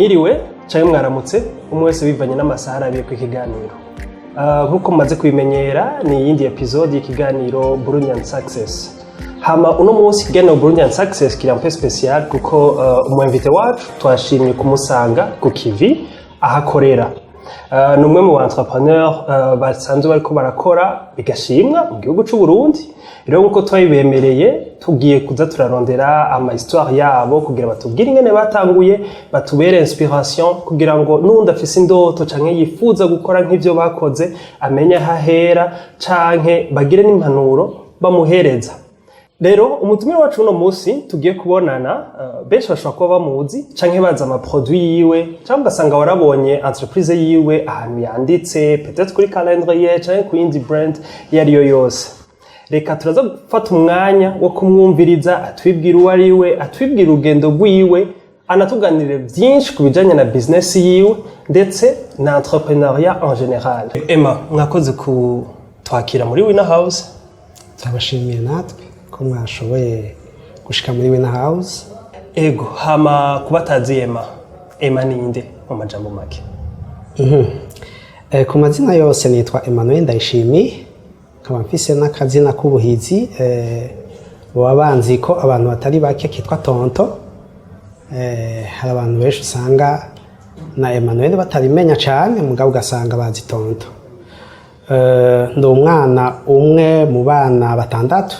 Mwiriwe canke mwaramutse, umwe wese bivanye n'amasaha arabiye ku ikiganiro. Nk'uko mumaze kubimenyera, ni iyindi episode y'ikiganiro Burundian Success. Hama uno munsi ikiganiro Burundian Success kiri un peu spécial kuko umu invité wacu twashimye kumusanga ku kivi aho akorera. Ni umwe mu ba entrepreneur basanzwe bariko barakora bigashimwa mu gihugu c'u Burundi. Rero nk'uko twabibemereye, tugiye kuza turarondera ama histoire yabo kugira batubwire ingene batanguye, batubere inspiration kugira ngo n'uwundi afise indoto canke yifuza gukora nk'ivyo bakoze amenye aho ahera, canke bagire n'impanuro bamuhereza. Rero umutumire wacu uno munsi tugiye kubonana, benshi bashobora kuba bamuzi canke bazi ama produit yiwe, canke ugasanga warabonye entreprise yiwe ahantu yanditse, peut-être kuri calendrier canke ku yindi brand iyo ariyo yose. Reka turaza gufata umwanya wo kumwumviriza, atwibwira uwo ari we, atwibwira urugendo rwiwe, anatuganirire byinshi ku bijanye na business yiwe ndetse na entrepreneuriat en général. Emma, mwakoze kutwakira muri Winner House. Turabashimiye natwe ko mwashoboye gushika muri Winner House. Ego, hama kubatazi Emma, Emma ninde mu majambo make? Ku mazina yose nitwa Emmanuel Ndayishimiye, nkaba mfise n'akazina k'ubuhizi, baba banzi ko abantu batari bake kitwa Tonto. Hari abantu benshi usanga na Emmanuel batarimenya cane, mugabo ugasanga bazi Tonto. Ndi umwana umwe mu bana batandatu.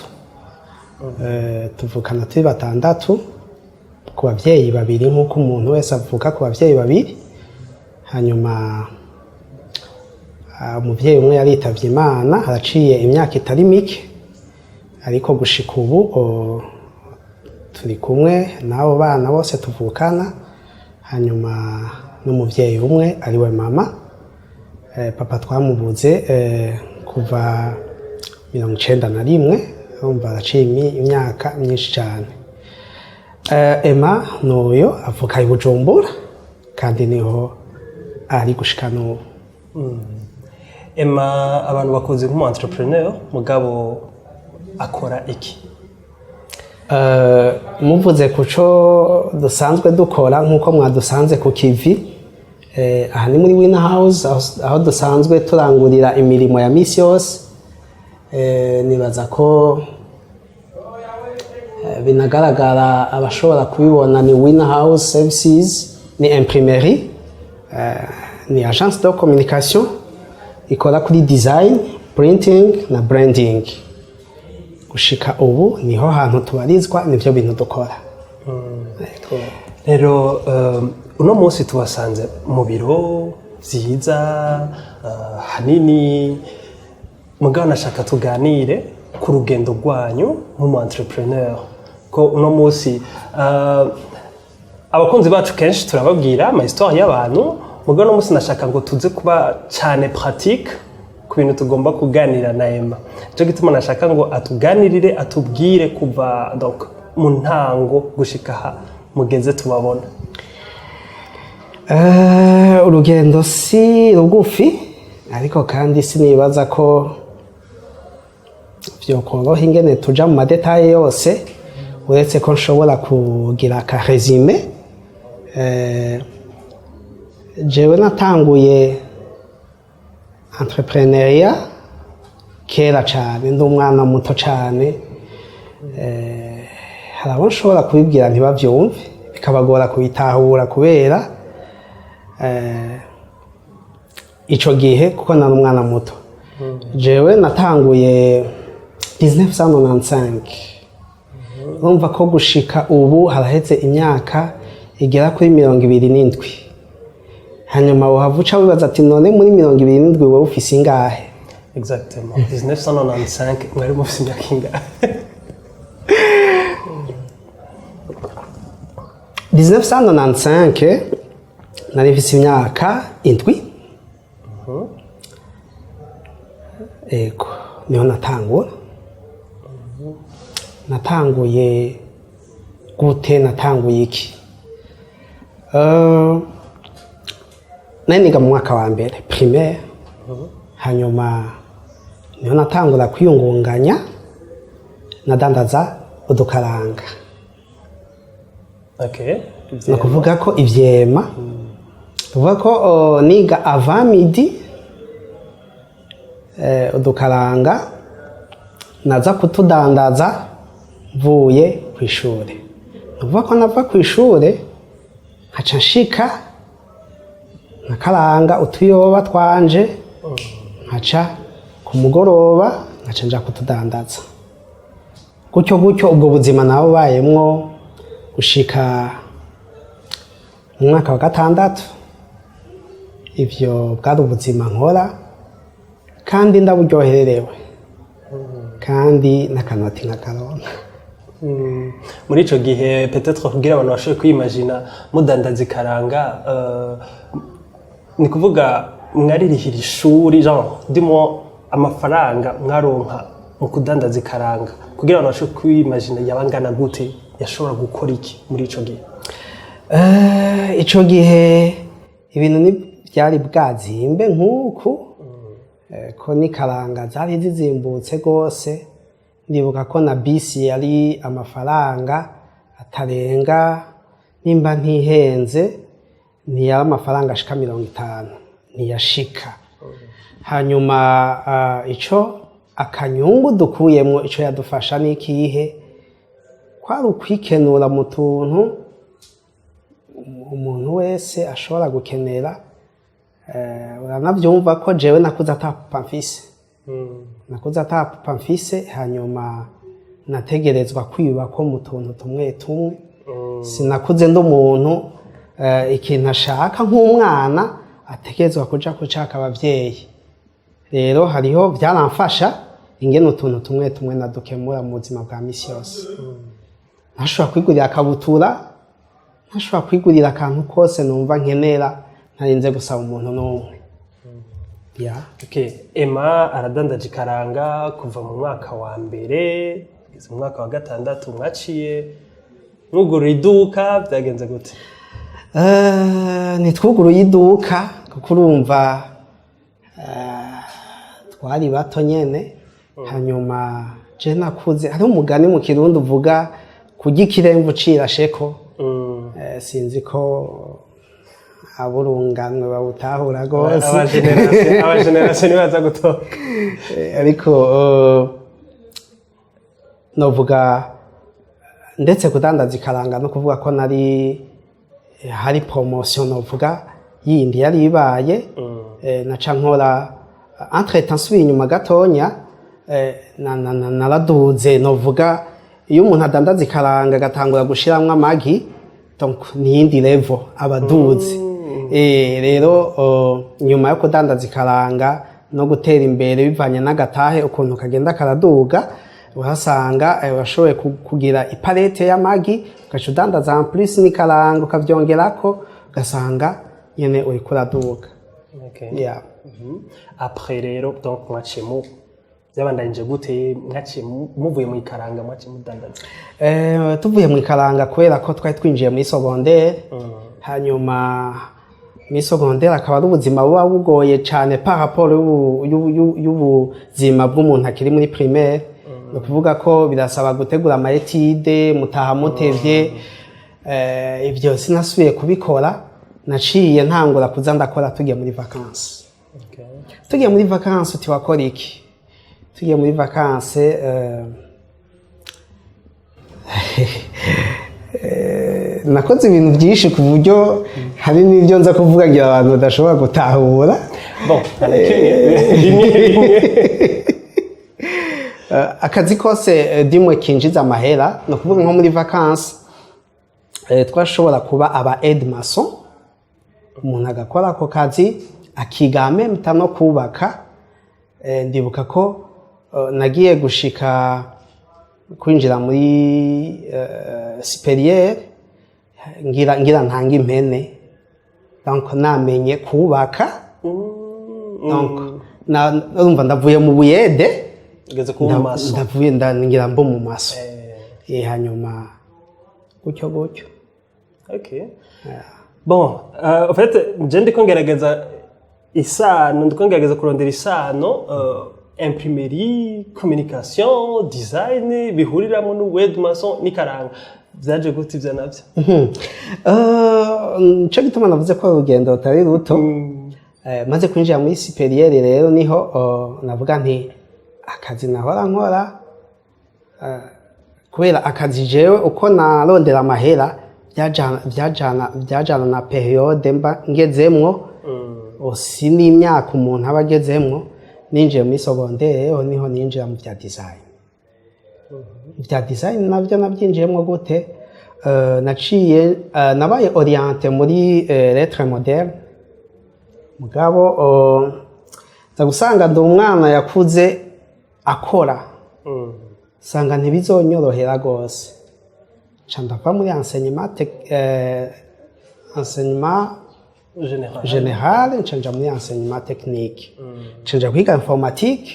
Tuvukana turi batandatu ku bavyeyi babiri, nk'uko umuntu wese avuka ku bavyeyi babiri. Hanyuma umuvyeyi umwe yaritavye Imana haraciye imyaka itari mike, ariko gushika ubu turi kumwe n'abo bana bose tuvukana, hanyuma n'umuvyeyi umwe ariwe mama. Papa twamubuze kuva 91, urumva araciye imyaka myinshi cyane. Emma nuyo avuka i Bujumbura kandi niho ari gushika n'ubu. Emma, abantu bakoze nk'umu entrepreneur, mugabo akora iki? Muvuze ku co dusanzwe dukora, nk'uko mwadusanze ku kivi, aha ni muri Winner House, aho dusanzwe turangurira imirimo ya misi yose. Nibaza ko binagaragara, abashobora kubibona, ni Winner House Services, ni imprimerie, ni agence de communication ikora kuri design, printing na branding. Gushika ubu niho hantu tubarizwa, nivyo bintu dukora. Yego. Rero uno munsi tubasanze mu biro vyiza, hanini, mugabo nashaka tuganire ku rugendo rwanyu nk'umu entrepreneur, ko uno munsi abakunzi bacu kenshi turababwira ama histoire y'abantu, mugabo uno munsi nashaka ngo tuze kuba cyane pratique ku bintu tugomba kuganira na Emma. Nico gituma nashaka ngo atuganirire, atubwire kuva donc mu ntango gushika aha mugeze tubabona. Urugendo si rugufi, ariko kandi sinibaza ko vyokoroha ingene tuja mu ma détails yose, uretse ko nshobora kugira aka résumé. Jewe natanguye entrepreneuriat kera cane, ndi umwana muto cane. Hari abo nshobora kubibwira ntibavyumve, bikabagora kubitahura kubera ico gihe kuko nari umwana muto. Jewe natanguye 1995, urumva ko gushika ubu haraheze imyaka igera kuri 27. Hanyuma wohava uca wibaza ati: "None muri 27 wowe ufise ingahe?" Exactement, 1995 mwari mufise imyaka ingahe? 1995 nari mfise imyaka 7. Ego, niho natangura. Natanguye gute? Natanguye iki? Nari niga mu mwaka wa mbere primaire, hanyuma niho natangura kwiyungunganya, nadandaza udukaranga. Ni ukuvuga ko ivyema, kuvuga ko niga avant midi, udukaranga naza kutudandaza mvuye ku ishure. Ni ukuvuga ko nava ku ishure nkaca nshika nkakaranga utuyoba twanje, nkaca ku mugoroba nkaca nja kutudandaza gutyo gutyo. Ubwo buzima nawe ubayemwo gushika mu mwaka wa gatandatu. Ivyo bwari ubuzima nkora kandi ndaburyohererewe, kandi n'akanoti nkakaronka. Muri ico gihe, peut-être kugira abantu bashobore kwimagina mudandaza ikaranga, ni kuvuga mwaririhira ishuri, genre ndimo amafaranga mwaronka mu kudandaza ikaranga, kugira abantu bashobore kwimagina, yabangana gute? Yashobora gukora iki muri ico gihe? Ico gihe ibintu ntibyari bwazimbe nk'uku. Ko n'ikaranga zari zizimbutse rwose. Ndibuka ko na bisi yari amafaranga atarenga, nimba ntihenze, ntiyari amafaranga ashika 50, ntiyashika. Hanyuma ico akanyungu dukuyemwo, ico yadufasha ni ikihe? Kwari ukwikenura mu tuntu umuntu wese ashobora gukenera. Uranavyumva ko jewe nakuze ata papa mfise, nakuze ata papa mfise. Hanyuma nategerezwa kwiba ko mu tuntu tumwe tumwe. Sinakuze ndi umuntu ikintu ashaka nk'umwana ategerezwa kuja kucaka abavyeyi. Rero hariho vyaramfasha ingene utuntu tumwe tumwe nadukemura mu buzima bwa misi yose. Ntashobora kwigurira akabutura, ntashobora kwigurira akantu kose numva nkenera ntarinze gusaba umuntu n'umwe, ya. Okay. Emma aradandaje ikaranga kuva mu mwaka wa mbere kugeza mu mwaka wa gatandatu. Mwaciye mwugurura iduka? Byagenze gute? Ntitwuguruye iduka kuko urumva twari bato nyene. Hanyuma je nakuze hariho umugani mu Kirundi uvuga kurya ikiremve ucirasheko. Sinzi ko aburunganwe bawutahura rwose. Aba génération ntibaza gutoka. Ariko novuga ndetse kudandaza ikaranga no kuvuga ko nari hari promotion novuga yindi yari ibaye. Naca nkora entre temps, nsubiye inyuma gatonya, naraduze. Novuga iyo umuntu adandaza ikaranga agatangura gushiramwo amagi, donc niyindi level abaduze. Rero nyuma yo kudandaza ikaranga no gutera imbere bivanye n'agatahe ukuntu kagenda karaduga, uhasanga urashoboye kugira i palette y'amagi, ugaca udandaza en plus n'ikaranga ukavyongerako, ugasanga nyene uriko uraduga. Yeah. Après rero, donc mwaciye mu byabandanije gute? Mwaciye muvuye mu ikaranga, mwaciye mudandaza? Tuvuye mu ikaranga, kubera ko twari twinjiye muri secondaire, hanyuma muri secondaire akaba ari ubuzima buba bugoye cyane par rapport y'ubuzima bw'umuntu akiri muri primaire. Ni ukuvuga ko birasaba gutegura ama études, mutaha mutevye. Ibyo sinasubiye kubikora, naciye ntangura kuza ndakora tugiye muri vacances. Tugiye muri vacances, uti wakora iki tugiye muri vacances? Nakoze ibintu byinshi ku buryo hari n'ibyo nza kuvuga ngira abantu badashobora gutahura. Bon, nta na kimwe, rimwe rimwe. Akazi kose dimwe kinjiza amahera. Ni ukuvuga nko muri vacances twashobora kuba aba aide maçon, umuntu agakora ako kazi akiga même no kubaka. Ndibuka ko nagiye gushika kwinjira muri supérieur ngira ntanga impene, donc namenye kubaka. Donc urumva ndavuye mu buyede. Ugeze kuba mu maso. Ndavuye ngira mbo mu maso. Hanyuma gutyo gutyo. Okay. Bon, en fait, je ndiko ngerageza isano, ndiko ngerageza kurondera isano imprimerie, communication, design bihuriramo n'ubu aide maçon n'ikaranga. Vyaje gute ivyo navyo? Nico gituma navuze ko urugendo rutari ruto. Maze kwinjira muri supérieur rero, niho navuga nti akazi nahora nkora, kubera akazi jewe uko narondera amahera vyajana na période mba ngezemwo, osi n'imyaka umuntu aba agezemwo. Ninjiye muri secondaire rero, niho ninjira mu vya design. Vya design navyo nabyinjiyemwo gute? Naciye nabaye orienté muri lettres modernes, mugabo nza gusanga ndi umwana yakuze akora, sanga ntibizonyorohera rwose, nca ndava muri enseignement général. Général, nca nja muri enseignement technique, nca nja kwiga informatique.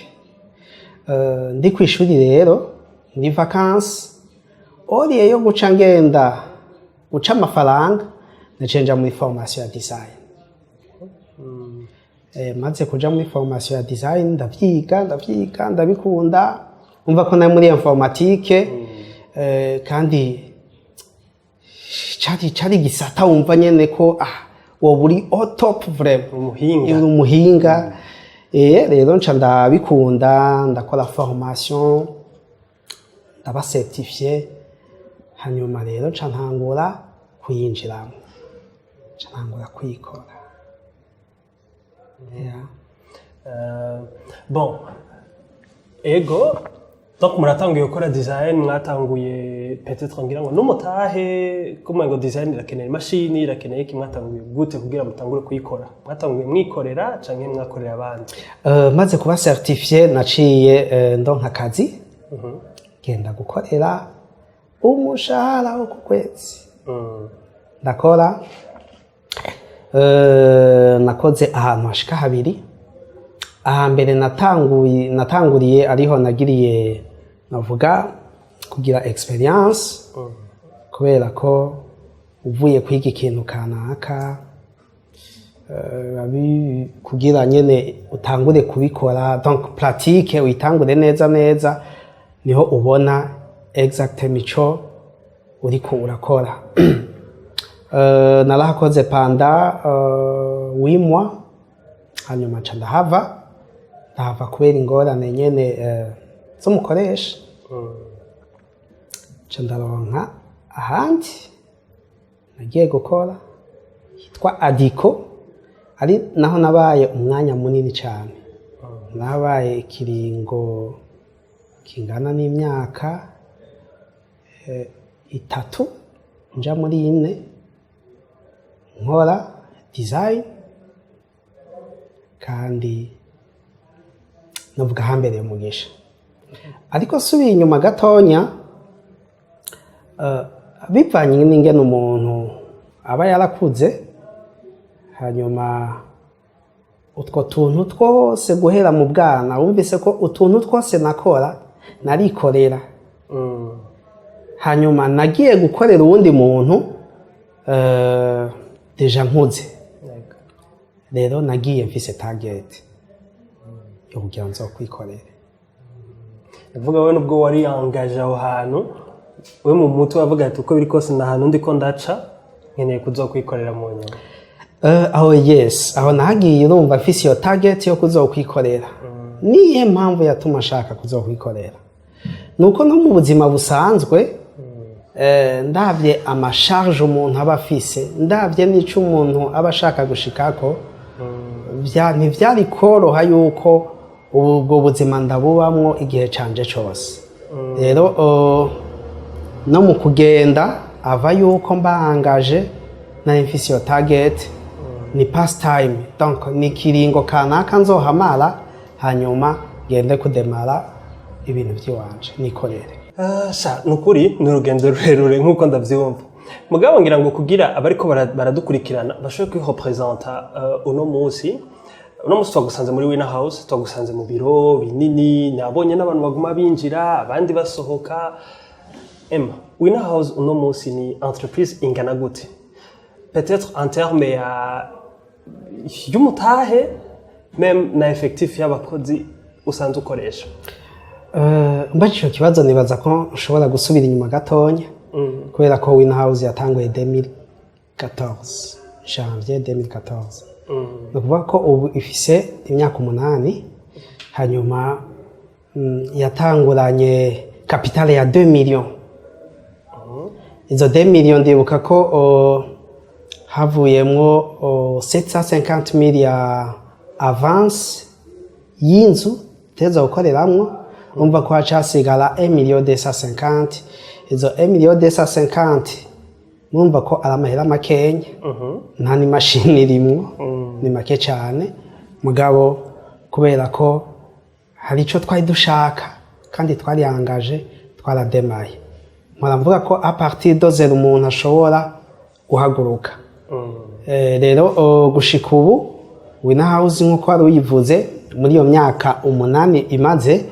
Ndi kw'ishuri rero muri vacances, au lieu yo guca ngenda guca amafaranga, naciye nja muri formation ya design. Maze kuja muri formation ya design, ndavyiga, ndavyiga, ndabikunda. Umva ko nari muri informatique, kandi cari gisata wumva nyene ko woba uri au top vraiment. Umuhinga. Uri umuhinga. Rero nca ndabikunda, ndakora formation, ndaba certifié. Hanyuma rero nca ntangura kuyinjiramo, nca ntangura kuyikora. Yeah. Bon, ego, donc muratanguye gukora design, mwatanguye peut-être ngira ngo n'umutahe, kuma ngo design irakeneye imashini, irakeneye iki. Mwatanguye gute kugira mutangure kuyikora? Mwatanguye mwikorera canke mwakorera abandi? Maze kuba certifié, naciye ndonka akazi, genda gukorera umushahara wo ku kwezi. Ndakora, nakoze ahantu hashika habiri. Ahambere natanguriye ariho nagiriye, navuga kugira expérience, kubera ko uvuye kwiga ikintu kanaka, kugira nyene utangure kubikora, donc pratique uyitangure neza neza, niho ubona exactement ico uriko urakora. Narahakoze pendant 8 mois, hanyuma nca ndahava. Ndahava kubera ingorane nyene z'umukoresha. Nca ndaronka ahandi nagiye gukora hitwa Adiko, ari naho nabaye umwanya munini cyane. Nabaye ikiringo kingana n'imyaka 3 nja muri 4 nkora design, kandi navuga hambereye umugisha. Ariko subiye inyuma gatonya, bivanye n'ingene umuntu aba yarakuze, hanyuma utwo tuntu twose guhera mu bwana, wumvise ko utuntu twose nakora narikorera. Hanyuma nagiye gukorera uwundi muntu déjà nkuze. Rero nagiye mfise target yo kugira nzokwikorere. Ndavuga wowe, nubwo wari engagé aho hantu, we mu mutwe wavuga ati uko biri kose ni ahantu ndiko ndaca, nkeneye kuzokwikorera mu nyuma. Aho yes, aho nahagiye urumva mfise iyo target yo kuzokwikorera. Niye mpamvu yatuma nshaka kuzokwikorera nuko no mu buzima busanzwe, ndavye ama charges umuntu aba afise, ndavye n'ico umuntu aba ashaka gushikako, ntivyari koroha yuko ubwo buzima ndabubamwo igihe canje cose. Rero no mu kugenda ava yuko mbangaje, nari mfise iyo target, ni pass time, donc ni ikiringo kanaka nzohamara, hanyuma ngende kudemara ibintu by'iwanje nikorere. Ah, sha nukuri ni urugendo rurerure nk'uko ndavyumva, mugabo ngira ngo kugira abariko baradukurikirana bashobore kwirepresenta, uno munsi twagusanze muri Winner House, twagusanze mu biro binini, nabonye n'abantu baguma binjira abandi basohoka. Emma, Winner House uno munsi ni entreprise ingana gute, peut-être en terme ya y'umutahe, même na effectif y'abakozi usanzwe ukoresha? Mbaje ico kibazo, nibaza ko nshobora gusubira inyuma gatonya. Kubera ko Win House yatanguye 2014, janvier 2014, ni ukuvuga ko ubu ifise imyaka 8. Hanyuma yatanguranye capital ya 2 millions. Izo 2 millions, ndibuka ko havuyemwo 750 mille ya avance y'inzu teza gukoreramwo. Umva ko haca hasigara 1 million 250. Izo 1 million 250, murumva ko ari amahera makenya, nta n'imashini irimwo, ni make cyane. Mugabo kubera ko hari icyo twari dushaka kandi twariyangaje, twarademaye. Mpora mvuga ko à partir de zéro umuntu ashobora guhaguruka. Rero gushika ubu Wina House, nk'uko wari uyivuze, muri iyo myaka 8 imaze,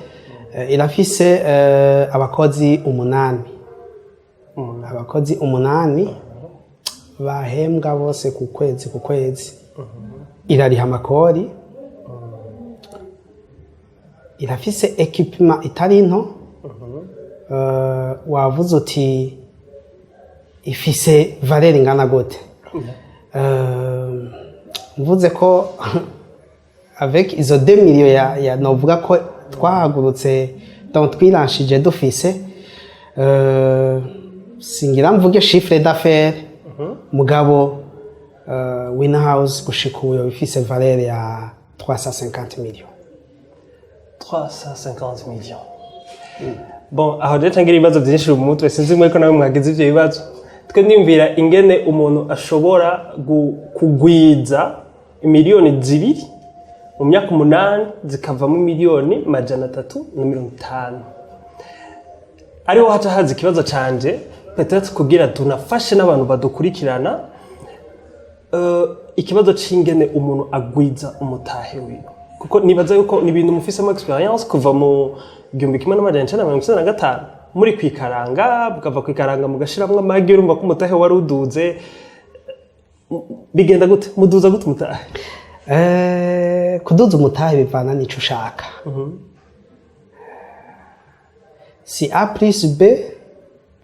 irafise abakozi 8, abakozi 8 bahembwa bose ku kwezi ku kwezi. Irariha amakori, irafise équipement itari nto. Wavuze uti ifise valeur ingana gute? Mvuze ko avec izo 2 millions ya novuga ko twahagurutse, donc twiranshije dufise, singira mvuge chiffre d'affaires, mugabo Win House gushika ubu yoba ifise valeur ya 350 millions. 350 millions. Bon, aho rero ngira ibibazo byinshi mu mutwe. Sinzi mwe ko nawe mwagize ivyo bibazo. Twe niyumvira ingene umuntu ashobora kugwiza miliyoni 2 mu myaka 8, zikavamo miliyoni 350. Ariho haca haza ikibazo canje, peut-être kugira tunafashe n'abantu badukurikirana, ikibazo c'ingene umuntu agwiza umutahe wiwe, kuko nibaza yuko ni ibintu mufisemo expérience kuva mu 1995 muri kwikaranga, mukava kwikaranga mugashiramwo amagi. Urumva ko umutahe wari uduze. Bigenda gute? Muduza gute umutahe? Kuduza umutahe bivana n'ico ushaka. Si A plus B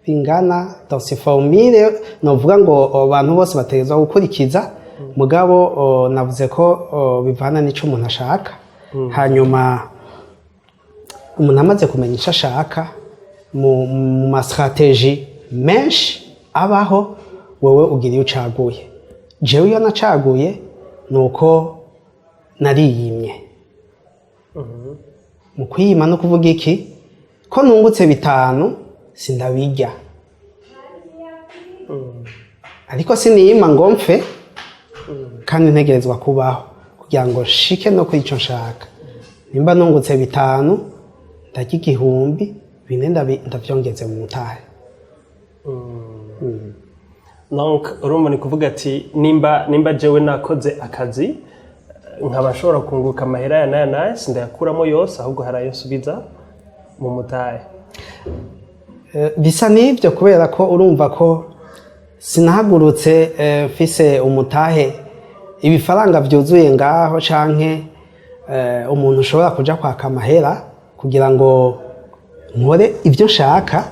bingana, donc c'est formule novuga ngo abantu bose bategerezwa gukurikiza. Mugabo navuze ko bivana n'ico umuntu ashaka. Hanyuma umuntu amaze kumenya ico ashaka, mu ma stratégies menshi abaho, wewe ugira iyo ucaguye. Jewe iyo nacaguye ni uko nariyimye. Mu kwiyima no kuvuga iki? Ko nungutse bitanu, sindabirya, ariko siniyima ngo mpfe, kandi ntegerezwa kubaho kugira ngo nshike no kuri ico nshaka. Nimba nungutse bitanu, ndarya 1000, bine ndavyongeze mu mutahe. Donc urumva ni kuvuga ati nimba jewe nakoze akazi, nkaba nshobora kunguka amahera ya naya naya, sindayakuramo yose, ahubwo hari ayo nsubiza mu mutahe. Bisa n'ibyo, kubera ko urumva ko sinahagurutse mfise umutahe, ibifaranga byuzuye ngaho, canke umuntu ushobora kuja kwaka amahera kugira ngo nkore ibyo nshaka,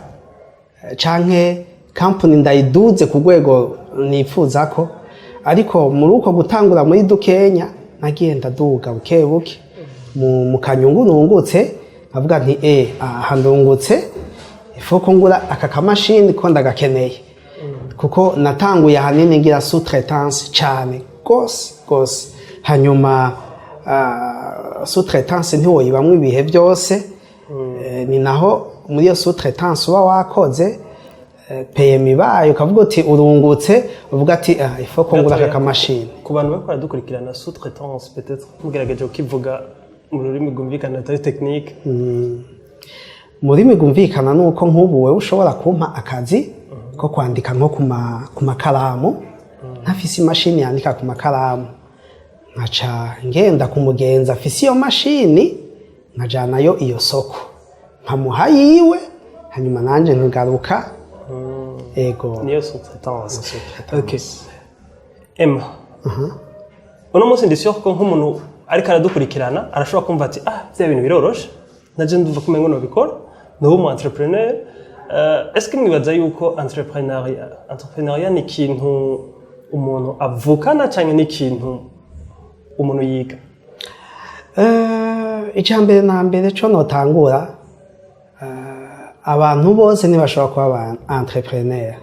canke kampani ndayiduze ku rwego nifuza ko. Ariko muri uko gutangura muri dukenya, nagiye ndaduga buke buke mu kanyungu nungutse, nkavuga nti aha ndungutse, ifo ko ngura aka kamashini ko ndagakeneye, kuko natanguye ahanini ngira sous-traitance cyane gose gose. Hanyuma sous-traitance ntiwoyibamwo ibihe byose. Ni naho muri iyo sous-traitance uba wakoze, PMI ibaye, ukavuga uti urungutse, uvuga ati ifo ko ngura aka kamashini. Ku bantu bariko baradukurikirana, sous-traitance, peut-être mugerageje kukivuga mu rurimi rwumvikana atari technique. Mu rurimi rwumvikana ni uko nk'ubu wewe ushobora kumpa akazi ko kwandika nko ku makaramu, ntafise imashini yandika ku makaramu, nkaca ngenda ku mugenzi afise iyo mashini, nkajanayo iyo soko, nkamuha yiwe, hanyuma nanje nkagaruka. Ego. Niyo sous-traitance. Ok, Emma, uno munsi ndi sûr ko nk'umuntu ariko aradukurikirana arashobora kumva ati: "Ah, bya bintu biroroshe, naje ndumva ko umengo nobikora, ni umu entrepreneur." Est-ce que mwibaza yuko entrepreneuriat ni ikintu umuntu avukana canke ni ikintu umuntu yiga? Icya mbere na mbere cyo notangura, abantu bose ntibashobora kuba aba entrepreneur.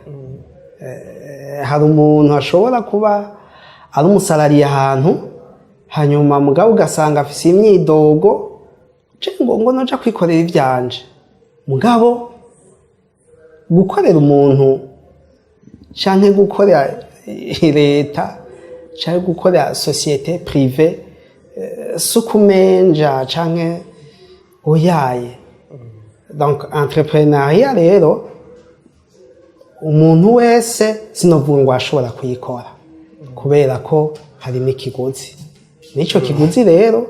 Hari umuntu ashobora kuba ari umu salarié ahantu, hanyuma mugabo ugasanga afise imyidogo je ngo noja kwikorera ivyanje. Mugabo gukorera umuntu canke gukorera leta canke gukorera société privée si ukumenja canke oyaye. Donc entrepreneuriat rero, umuntu wese sinovuga ngo ashobora kuyikora, kubera ko harimo ikiguzi. N'ico kiguzi rero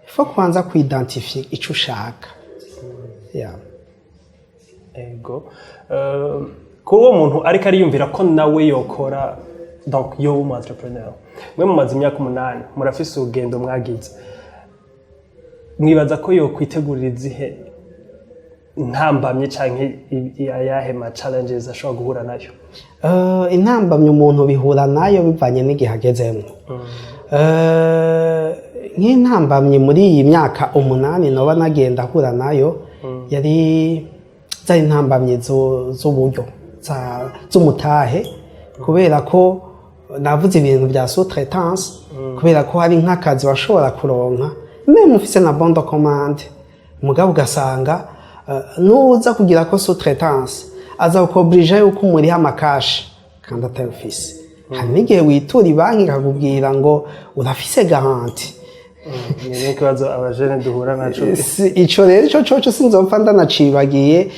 ifo kubanza kw identifier ico ushaka, yeah. Ego. Kuri uwo muntu ariko ariyumvira ko nawe yokora, donc yoba umu entrepreneur, mwe mumaze imyaka 8, murafise urugendo mwagize, mwibaza ko yokwitegurira izihe ntambamye canke ayahe ma challenges ashobora guhura nayo? Intambamyi umuntu bihura nayo bivanye n'igihe agezemwo. Nk'intambamyi muri iyi myaka 8 noba nagenda ahura nayo, yari zari intambamyi z'uburyo, z'umutahe, kubera ko navuze ibintu bya sous-traitance, kubera ko hari nk'akazi washobora kuronka même ufise na bon de commande, mugabo ugasanga nuza kugira ko sous-traitance aza kuko obliger yuko umuriha ama cash kandi atayufise. Hari n'igihe witura ibanki ikakubwira ngo urafise garantie. Ni n'ikibazo abajene duhura naco. Ico rero ico coco sinzopfa ndanacibagiye.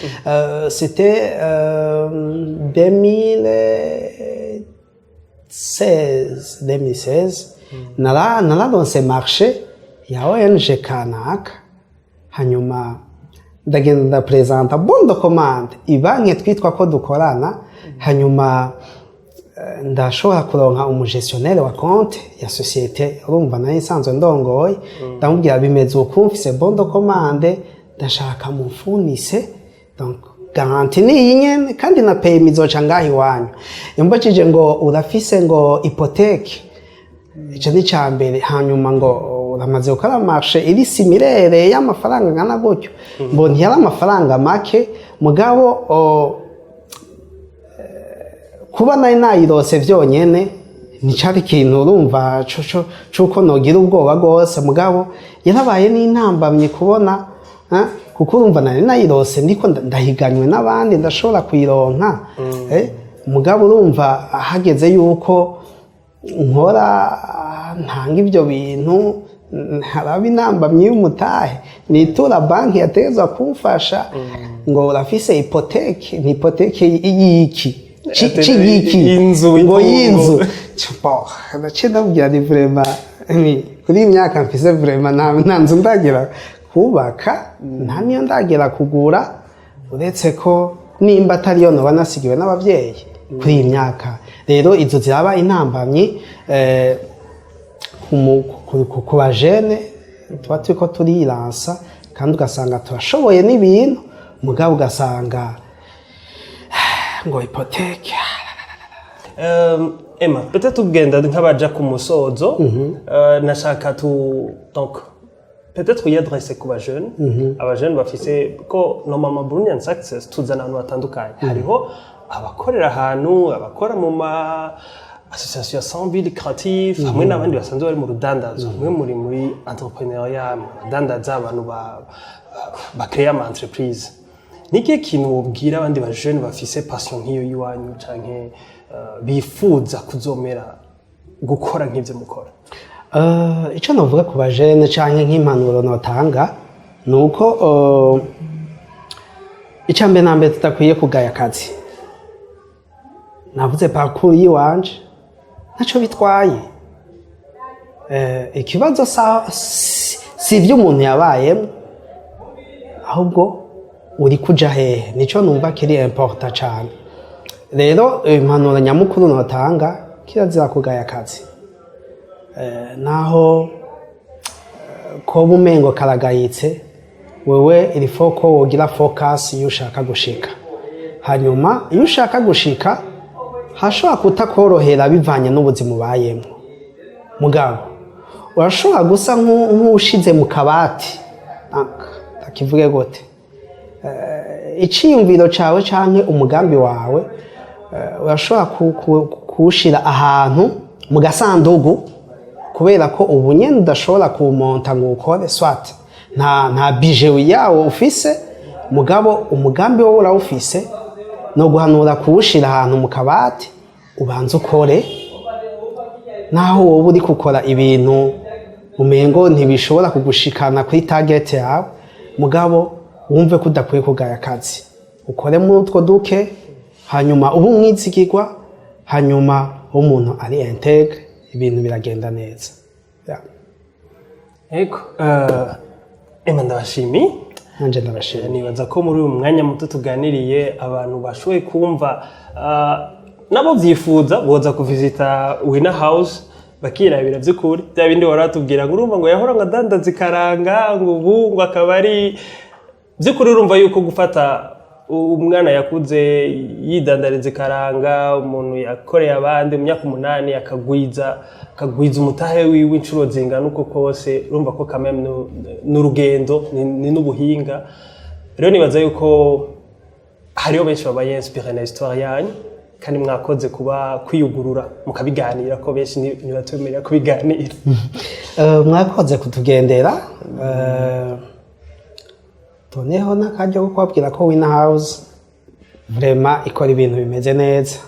C'était 2016, 2016 nararonse marché ya ONG kanaka, hanyuma ndagenda nda présenta bon de commande ibanki twitwa ko dukorana, hanyuma ndashobora kuronka umu gestionnaire wa compte ya société, urumva nayo isanzwe ndongoye. Ndamubwira bimeze uku, mfise bon de commande, ndashaka mumfunise, donc garantie ni iyi nyene, kandi na paiement izoca ngaho iwanyu. Yambajije ngo urafise ngo hypothèque? Ico ni ica mbere. Hanyuma ngo uramaze gukora marché iri similaire y'amafaranga angana gutyo? Ngo ntiyari amafaranga make, mugabo kuba nari nayirose vyonyene nticari ikintu urumva cuko nogira ubwoba rwose, mugabo yarabaye n'intambamye kubona, kuko urumva nari nayirose ndiko ndahiganywe n'abandi, ndashobora kuyironka, mugabo urumva hageze yuko nkora ntanga ibyo bintu, haraba intambamyi y'umutahe, nitura banki yategezwa kumfasha ngo urafise hypothèque? Ni hypothèque y'iki? C'igiki? Inzu, ngo itungo. Y'inzu. Bon, naciye ndabwira ni vraiment ni kuri iyi myaka mfise, vraiment nta nzu ndagera kubaka, nta niyo ndagera kugura, uretse ko nimba atariyo noba nasigiwe n'abavyeyi. Kuri iyi myaka rero izo ziraba intambamyi ku bajene tuba turiko turiransa, kandi ugasanga turashoboye n'ibintu, mugabo ugasanga ngo hypothèque. Emma, peut-être tugenda nk'abaja ku musozo, nashaka tu donc peut-être uy adresse ku bajene, abajene bafise ko normalement Burundian Success tuzana abantu batandukanye. Hariho abakorera ahantu, abakora mu ma association sans but lucratif, hamwe n'abandi basanzwe bari mu rudandazo. Mwe muri entrepreneuriat, mu badandaza, abantu ba créer ama entreprise. Ni ikihe kintu wobwira abandi bajene bafise passion nk'iyo y'iwanyu canke bifuza kuzomera gukora nk'ivyo mukora? Ico novuga ku bajene canke nk'impanuro notanga ni uko ica mbere na mbere tudakwiye kugaya akazi. Navuze parcours yiwanje, ntaco bitwaye. Ikibazo si ivyo umuntu yabayemo, ahubwo uri kuja hehe, nico numva kiri important cane. Rero impanuro nyamukuru notanga, kirazira kugaya akazi. Naho koba umengo karagayitse, wewe il faut ko wogira focus iyo ushaka gushika. Hanyuma iyo ushaka gushika hashobora kutakorohera bivanye n'ubuzima ubayemo, mugabo urashobora gusa nk'ushize mu kabati. Ndakivuge gute? Iciyumviro cawe canke umugambi wawe urashobora kuwushira ahantu mu gasandugu, kubera ko ubu nyene udashobora kuwumonta ngo ukore, soit nta budget yawo ufise, mugabo umugambi wowe urawufise. No guhanura kuwushira ahantu mu kabati, ubanza ukore, naho wowe uri gukora ibintu umengo ntibishobora kugushikana kuri target yawe, mugabo wumve ko udakwiye kugaya akazi, ukore muri utwo duke, hanyuma ube umwizigirwa, hanyuma umuntu ari intègre, ibintu biragenda neza. Yeah. Ego, Emma, ndabashimiye. Nanje ndabashimiye. Nibaza ko muri uyu mwanya muto tuganiriye abantu bashoboye kumva, nabo byifuza boza kuvisita Wina House bakirabira by'ukuri bya bindi wari watubwira, ngo urumva ngo yahora ngo adandaza ikaranga, ngo ubu ngo akaba ari by'ukuri. Urumva yuko gufata umwana yakuze yidandariza ikaranga, umuntu yakoreye abandi mu myaka 8, akagwiza umutahe wiwe inshuro zingana uko kose, urumva ko kameme n'urugendo ni n'ubuhinga. Rero nibaza yuko hariho benshi babaye inspiré na histoire yanyu, kandi mwakoze kuba kwiyugurura mukabiganira, ko benshi ntibatwemerera kubiganira. Mwakoze kutugendera. Toneho n'akaryo ko kubabwira ko Wina House vraiment ikora ibintu bimeze neza: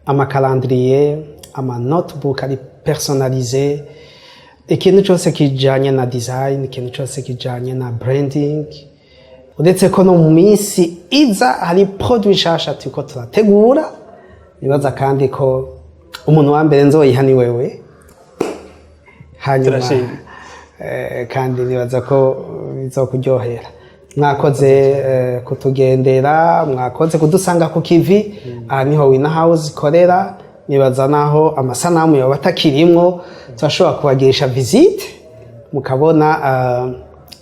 ama calendrier, ama notebook ari personnalisé, ikintu cyose kijanye na design, ikintu cyose kijanye na branding. Uretse ko no mu minsi iza hari produit nshasha turiko turategura, nibaza kandi ko umuntu wa mbere nzoyiha ni wewe. Hanyuma Turashimye. Kandi nibaza ko bizokuryohera. Mwakoze kutugendera, mwakoze kudusanga ku kivi. Aha niho Wina House ikorera. Nibaza naho amasanamu yoba atakirimwo, turashobora kubagirisha visite mukabona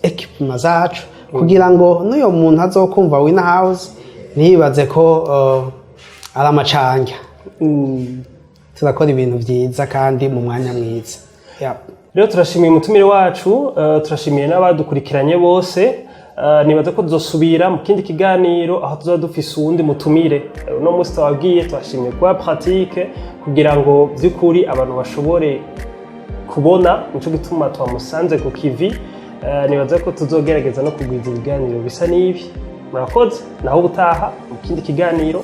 équipement zacu, kugira ngo n'uyo muntu azokumva Wina House ntiyibaze ko ari amacanja. Turakora ibintu vyiza kandi mu mwanya mwiza. Yeah. Rero turashimiye umutumire wacu, turashimiye n'abadukurikiranye bose. Nibaza ko tuzosubira mu kindi kiganiro aho tuzaba dufise uwundi mutumire. Uno munsi twababwiye, turashimiye kuba pratique kugira ngo by'ukuri abantu bashobore kubona, nico gituma twamusanze ku kivi. Nibaza ko tuzogerageza no kugwiza ibiganiro bisa n'ibi. Murakoze, naho ubutaha mu kindi kiganiro.